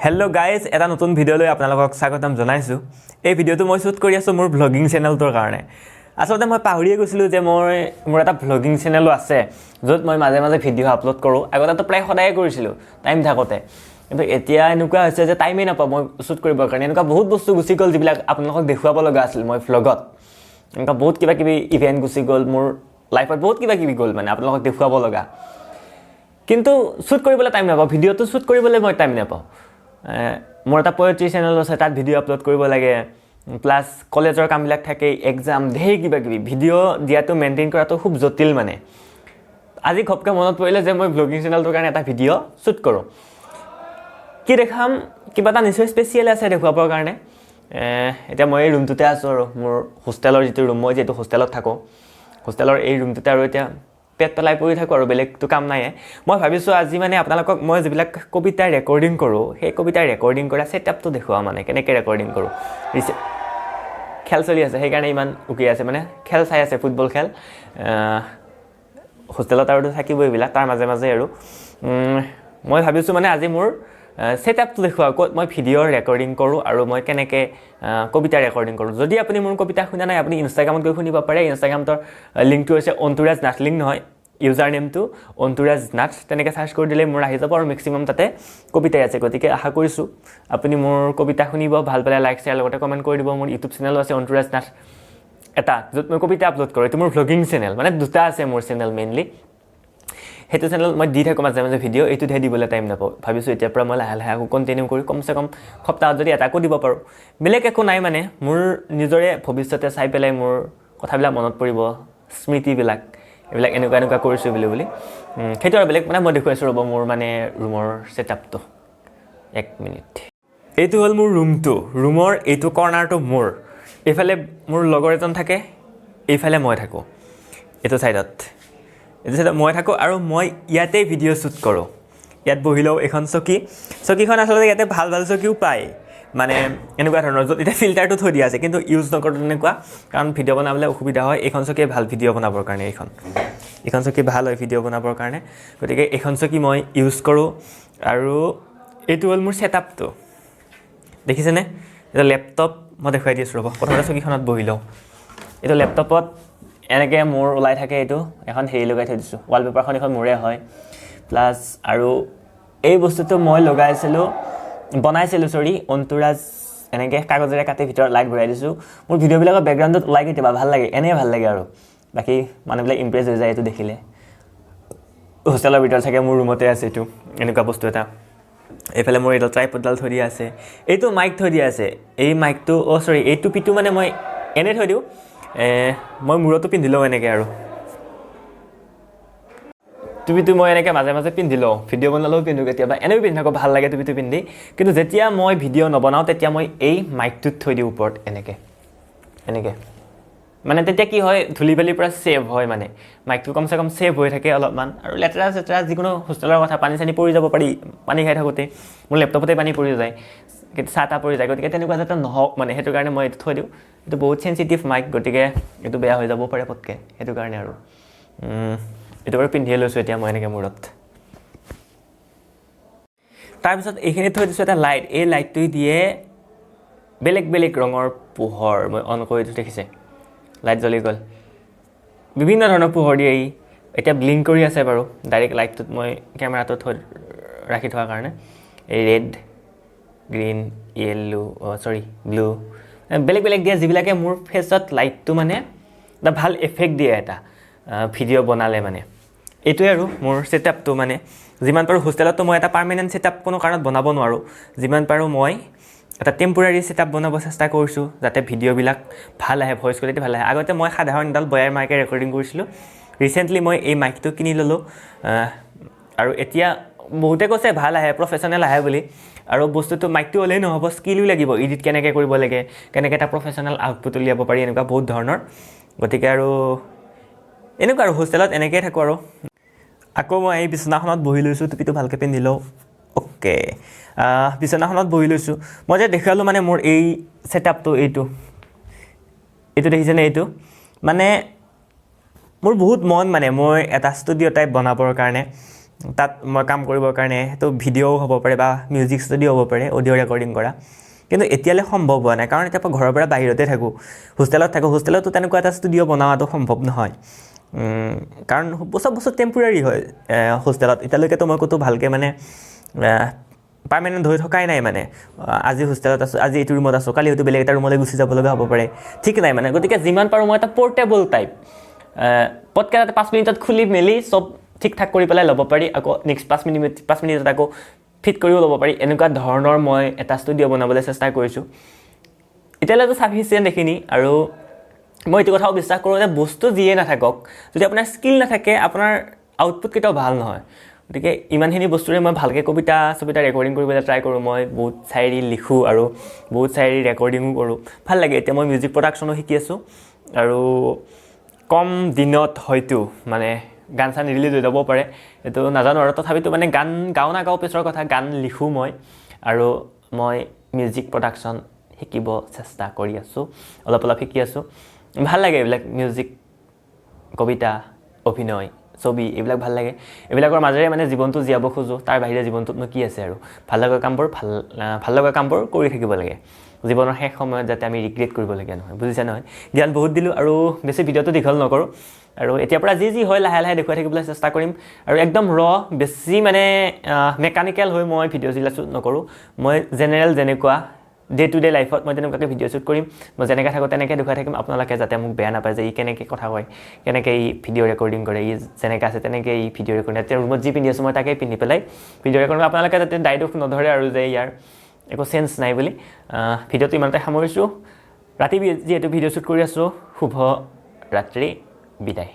Hello' guys, এটা নতুন ভিডিঅ'লৈ আপোনালোকক স্বাগতম জনাইছোঁ। এই ভিডিঅ'টো মই শ্বুট কৰি আছোঁ মোৰ ভ্লগিং চেনেলটোৰ কাৰণে। আচলতে মই পাহৰিয়ে গৈছিলোঁ যে মোৰ এটা ভ্লগিং চেনেলো আছে, য'ত মই মাজে মাজে ভিডিঅ' আপলোড কৰোঁ। আগতেতো প্ৰায় সদায়ে কৰিছিলোঁ টাইম থাকোঁতে, কিন্তু এতিয়া এনেকুৱা হৈছে যে টাইমেই নাপাওঁ মই শ্বুট কৰিবৰ কাৰণে। এনেকুৱা বহুত বস্তু গুচি গ'ল যিবিলাক আপোনালোকক দেখুৱাব লগা আছিল মই ভ্লগত। এনেকুৱা বহুত কিবা কিবি ইভেণ্ট গুচি গ'ল মোৰ লাইফত, বহুত কিবা কিবি গ'ল মানে আপোনালোকক দেখুৱাব লগা, কিন্তু শ্বুট কৰিবলৈ টাইম নাপাওঁ। ভিডিঅ'টো শ্বুট কৰিবলৈ মই টাইম নাপাওঁ। মোৰ এটা পয়েট্ৰি চেনেল আছে, তাত ভিডিঅ' আপলোড কৰিব লাগে, প্লাছ কলেজৰ কামবিলাক থাকে, এক্সাম, ধেৰ কিবা কিবি। ভিডিঅ' দিয়াটো, মেইনটেইন কৰাটো খুব জটিল। মানে আজি ঘপকৈ মনত পৰিলে যে মই ভ্লগিং চেনেলটোৰ কাৰণে এটা ভিডিঅ' শ্বুট কৰোঁ। কি দেখাম? কিবা এটা নিশ্চয় স্পেচিয়েল আছে দেখুৱাবৰ কাৰণে। এতিয়া মই এই ৰুমটোতে আছোঁ আৰু মোৰ হোষ্টেলৰ যিটো ৰুম, মই যিহেতু হোষ্টেলত থাকোঁ, হোষ্টেলৰ এই ৰুমটোতে আৰু এতিয়া পেট পেলাই পৰি থাকোঁ আৰু বেলেগটো কাম নাই। মই ভাবিছোঁ আজি মানে আপোনালোকক মই যিবিলাক কবিতা ৰেকৰ্ডিং কৰোঁ, সেই কবিতা ৰেকৰ্ডিং কৰা ছেটআপটো দেখুৱাওঁ, মানে কেনেকৈ ৰেকৰ্ডিং কৰোঁ। খেল চলি আছে, সেইকাৰণে ইমান উকি আছে, মানে খেল চাই আছে, ফুটবল খেল। হোষ্টেলত আৰুতো থাকিবই এইবিলাক, তাৰ মাজে মাজে আৰু মই ভাবিছোঁ মানে আজি মোৰ ছেটআপটো দেখুৱাওঁ, ক'ত মই ভিডিঅ' ৰেকৰ্ডিং কৰোঁ আৰু মই কেনেকৈ কবিতা ৰেকৰ্ডিং কৰোঁ। যদি আপুনি মোৰ কবিতা শুনা নাই, আপুনি ইনষ্টাগ্ৰামত গৈ শুনিব পাৰে। ইনষ্টাগ্ৰামটোৰ লিংকটো হৈছে অন্তুৰাজ নাথ, লিংক নহয়, ইউজাৰ নেমটো অন্তুৰাজ নাথ, তেনেকৈ চাৰ্চ কৰি দিলে মোৰ আহি যাব আৰু মেক্সিমাম তাতে কবিতাই আছে। গতিকে আশা কৰিছোঁ আপুনি মোৰ কবিতা শুনিব, ভাল পালে লাইক, শ্বেয়াৰ, লগতে কমেণ্ট কৰি দিব। মোৰ ইউটিউব চেনেলো আছে অন্তুৰাজ নাথ এটা, য'ত মই কবিতা আপলোড কৰোঁ। এইটো মোৰ ভ্লগিং চেনেল, মানে দুটা আছে মোৰ চেনেল মেইনলি। সেইটো চেনেলত মই দি থাকোঁ মাজে মাজে ভিডিঅ', এইটোতহে দিবলৈ টাইম নাপাওঁ। ভাবিছোঁ এতিয়াৰ পৰা মই লাহে লাহে আকৌ কণ্টিনিউ কৰি কমচে কম সপ্তাহত যদি এটাকো দিব পাৰোঁ। বেলেগ একো নাই, মানে মোৰ নিজৰে ভৱিষ্যতে চাই পেলাই মোৰ কথাবিলাক মনত পৰিব, স্মৃতিবিলাক, এইবিলাক এনেকুৱা এনেকুৱা কৰিছোঁ বুলি। সেইটো আৰু বেলেগ মানে মই দেখুৱাইছোঁ, ৰ'ব, মোৰ মানে ৰুমৰ ছেটআপটো, এক মিনিট। এইটো হ'ল মোৰ ৰুমটো। ৰুমৰ এইটো কৰ্ণাৰটো মোৰ, এইফালে মোৰ লগৰ এজন থাকে, এইফালে মই থাকোঁ। এইটো চাইডত মই থাকোঁ আৰু মই ইয়াতেই ভিডিঅ' শ্বুট কৰোঁ। ইয়াত বহি লওঁ। এইখন চকী, চকীখন আচলতে ইয়াতে ভাল ভাল চকীও পায়, মানে এনেকুৱা ধৰণৰ য'ত এতিয়া ফিল্টাৰটো থৈ দিয়া আছে, কিন্তু ইউজ নকৰোঁ তেনেকুৱা, কাৰণ ভিডিঅ' বনাবলৈ অসুবিধা হয়। এইখন চকীয়ে ভাল ভিডিঅ' বনাবৰ কাৰণে। এইখন চকী ভাল হয় ভিডিঅ' বনাবৰ কাৰণে, গতিকে এইখন চকী মই ইউজ কৰোঁ। আৰু এইটো হ'ল মোৰ ছেটআপটো, দেখিছেনে? এইটো লেপটপ, মই দেখুৱাই দি আছোঁ, ৰ'ব। প্ৰথমতে চকীখনত বহি লওঁ। এইটো লেপটপত এনেকৈ মোৰ ওলাই থাকে। এইটো এখন হেৰি লগাই থৈ দিছোঁ, ৱালপেপাৰখন, এইখন মোৰে হয়। প্লাছ আৰু এই বস্তুটো মই লগাইছিলোঁ, বনাইছিলোঁ, চৰি, অন্তুৰাজ এনেকৈ কাগজেৰে কাটি ভিতৰত লাইট ভৰাই দিছোঁ। মোৰ ভিডিঅ'বিলাকৰ বেকগ্ৰাউণ্ডত ওলাই কেতিয়াবা, ভাল লাগে, এনেই ভাল লাগে আৰু বাকী মানুহবিলাক ইমপ্ৰেছ হৈ যায় এইটো দেখিলে। হোষ্টেলৰ ভিতৰত চাগে মোৰ ৰুমতে আছে এইটো এনেকুৱা বস্তু এটা। এইফালে মোৰ এইডাল ট্ৰাইপডডাল থৈ দিয়া আছে, এইটো মাইক থৈ দিয়া আছে। এই মাইকটো, অ' চৰি, এই টুপিটো মানে মই এনেই থৈ দিওঁ। মই মূৰতো পিন্ধি লওঁ এনেকৈ আৰু টুপিটো মই এনেকৈ মাজে মাজে পিন্ধি লওঁ। ভিডিঅ' বনালেও পিন্ধো, কেতিয়াবা এনেও পিন্ধি থাকোঁ, ভাল লাগে টুপিটো পিন্ধি। কিন্তু যেতিয়া মই ভিডিঅ' নবনাওঁ, তেতিয়া মই এই মাইকটোত থৈ দিওঁ ওপৰত এনেকৈ এনেকৈ। মানে তেতিয়া কি হয়, ধূলি বালিৰ পৰা ছেভ হয়, মানে মাইকটো কমচে কম ছেভ হৈ থাকে অলপমান। আৰু লেতেৰা চেতেৰা যিকোনো হোষ্টেলৰ কথা, পানী চানী পৰি যাব পাৰি। পানী খাই থাকোঁতে মোৰ লেপটপতে পানী পৰি যায়, কিন্তু চাহ তাহ পৰি যায়। গতিকে তেনেকুৱা যাতে নহওক, মানে সেইটো কাৰণে মই এইটো থৈ দিওঁ। এইটো বহুত চেঞ্চিটিভ মাইক, গতিকে এইটো বেয়া হৈ যাব পাৰে পটকৈ, সেইটো কাৰণে আৰু এইটো বাৰু পিন্ধিয়ে লৈছোঁ এতিয়া মই এনেকৈ মূৰত। তাৰপিছত এইখিনিত থৈ দিছোঁ এটা লাইট। এই লাইটটোৱে দিয়ে বেলেগ বেলেগ ৰঙৰ পোহৰ। মই অন কৰি দিছোঁ, দেখিছে, লাইট জ্বলি গ'ল। বিভিন্ন ধৰণৰ পোহৰ দিয়ে ই। এতিয়া ব্লিংক কৰি আছে বাৰু, ডাইৰেক্ট লাইটটোত মই কেমেৰাটো থৈ ৰাখি থোৱাৰ কাৰণে। এই ৰেড, গ্ৰীণ, য়েল্লো, চৰি, ব্লু, বেলেগ বেলেগ দিয়ে, যিবিলাকে মোৰ ফেচত লাইটটো মানে এটা ভাল এফেক্ট দিয়ে এটা ভিডিঅ' বনালে। মানে এইটোৱে আৰু মোৰ ছেটআপটো। মানে যিমান পাৰোঁ, হোষ্টেলততো মই এটা পাৰ্মানেণ্ট ছেটআপ কোনো কাৰণত বনাব নোৱাৰোঁ, যিমান পাৰোঁ মই এটা টেম্পৰাৰী ছেটআপ বনাব চেষ্টা কৰিছোঁ, যাতে ভিডিঅ'বিলাক ভাল আহে, ভইচ কোৱালিটি ভাল আহে। আগতে মই সাধাৰণ এডাল বয়াৰ মাইকে ৰেকৰ্ডিং কৰিছিলোঁ। ৰিচেণ্টলি মই এই মাইকটো কিনি ল'লোঁ আৰু এতিয়া বহুতে কৈছে ভাল আহে, প্ৰফেচনেল আহে বুলি। আৰু বস্তুটো মাইকটো হ'লেই নহ'ব, স্কিলো লাগিব, এডিট কেনেকৈ কৰিব লাগে, কেনেকৈ এটা প্ৰফেচনেল আউটপুট উলিয়াব পাৰি, এনেকুৱা বহুত ধৰণৰ। গতিকে আৰু এনেকুৱা আৰু হোষ্টেলত এনেকৈয়ে থাকোঁ। আৰু আকৌ মই এই বিচনাখনত বহি লৈছোঁ। টুপিটো ভালকৈ পিন্ধি লওঁ। অ'কে, বিচনাখনত বহি লৈছোঁ। মই যে দেখুৱালোঁ মানে মোৰ এই ছেটআপটো, এইটো দেখিছেনে? এইটো মানে মোৰ বহুত মন, মানে মই এটা ষ্টুডিঅ' টাইপ বনাবৰ কাৰণে। তাত মই কাম কৰিবৰ কাৰণে। সেইটো ভিডিঅ'ও হ'ব পাৰে বা মিউজিক ষ্টুডিঅ' হ'ব পাৰে, অডিঅ' ৰেকৰ্ডিং কৰা। কিন্তু এতিয়ালৈ সম্ভৱ হোৱা নাই, কাৰণ এতিয়া মই ঘৰৰ পৰা বাহিৰতে থাকোঁ, হোষ্টেলত থাকোঁ। হোষ্টেলতো তেনেকুৱা এটা ষ্টুডিঅ' বনোৱাটো সম্ভৱ নহয়, কাৰণ চব বস্তু টেম্পৰাৰী হয় হোষ্টেলত। এতিয়ালৈকেতো মই ক'তো ভালকৈ মানে পাৰ্মানেণ্ট হৈ থকাই নাই। মানে আজি হোষ্টেলত আছোঁ, আজি এইটো ৰুমত আছোঁ, কালি হয়তো বেলেগ এটা ৰুমলৈ গুচি যাব লগা হ'ব পাৰে, ঠিক নাই মানে। গতিকে যিমান পাৰোঁ মই এটা পৰ্টেবল টাইপ, পটকৈ তাতে 5 মিনিটত খুলি মেলি চব ঠিক ঠাক কৰি পেলাই ল'ব পাৰি, আকৌ নেক্সট 5 মিনিটত আকৌ ফিট কৰিও ল'ব পাৰি, এনেকুৱা ধৰণৰ মই এটা ষ্টুডিঅ' বনাবলৈ চেষ্টা কৰিছোঁ। এতিয়ালৈতো চাফিচিয়েণ্ট এইখিনি। আৰু মই এইটো কথাও বিশ্বাস কৰোঁ যে বস্তু যিয়ে নাথাকক, যদি আপোনাৰ স্কিল নাথাকে, আপোনাৰ আউটপুট কেতিয়াও ভাল নহয়। গতিকে ইমানখিনি বস্তুৰে মই ভালকৈ কবিতা চবিতা ৰেকৰ্ডিং কৰিবলৈ ট্ৰাই কৰোঁ। মই বহুত চায়েৰী লিখোঁ আৰু বহুত চায়েৰী ৰেকৰ্ডিঙো কৰোঁ, ভাল লাগে। এতিয়া মই মিউজিক প্ৰডাকশ্যনো শিকি আছোঁ আৰু কম দিনত হয়তো মানে গান চান ৰিলিজ হৈ যাব পাৰে, এইটো নাজানো আৰু। তথাপিতো মানে গান গাওঁ নাগাওঁ পিছৰ কথা, গান লিখোঁ মই আৰু মই মিউজিক প্ৰডাকশ্যন শিকিব চেষ্টা কৰি আছোঁ, অলপ অলপ শিকি আছোঁ। ভাল লাগে এইবিলাক, মিউজিক, কবিতা, অভিনয়, ছবি, এইবিলাক ভাল লাগে। এইবিলাকৰ মাজেৰে মানে জীৱনটো জীয়াব খোজোঁ। তাৰ বাহিৰে জীৱনটোতনো কি আছে? আৰু ভাল লগা কামবোৰ কৰি থাকিব লাগে, জীৱনৰ শেষ সময়ত যাতে আমি ৰিগ্ৰেট কৰিবলগীয়া নহয়। বুজিছে নহয়? জ্ঞান বহুত দিলোঁ আৰু বেছি ভিডিঅ'টো দীঘল নকৰোঁ। আৰু এতিয়াৰ পৰা যি যি হয় লাহে লাহে দেখুৱাই থাকিবলৈ চেষ্টা কৰিম। আৰু একদম ৰ বেছি মানে মেকানিকেল হৈ মই ভিডিঅ' চিডিঅ' শ্বুট নকৰোঁ। মই জেনেৰেল যেনেকুৱা ডে টু ডে লাইফত মই তেনেকুৱাকৈ ভিডিঅ' শ্বুট কৰিম। মই যেনেকৈ থাকোঁ তেনেকৈ দেখুৱাই থাকিম। আপোনালোকে যাতে মোক বেয়া নাপায় যে ই কেনেকৈ কথা কয়, কেনেকৈ ই ভিডিঅ' ৰেকৰ্ডিং কৰে, ই যেনেকৈ আছে তেনেকৈ ই ভিডিঅ' ৰেকৰ্ডিং। এতিয়া ৰুমত যি পিন্ধি আছোঁ, মই তাকেই পিন্ধি পেলাই ভিডিঅ' ৰেকৰ্ডিং। আপোনালোকে যাতে দায় দোষ নধৰে আৰু যে ইয়াৰ একো চেঞ্চ নাই বুলি। ভিডিঅ'টো ইমানতে সামৰিছোঁ। ৰাতি যিহেতু ভিডিঅ' শ্বুট কৰি আছোঁ, শুভ ৰাত্ৰি, বিদায়।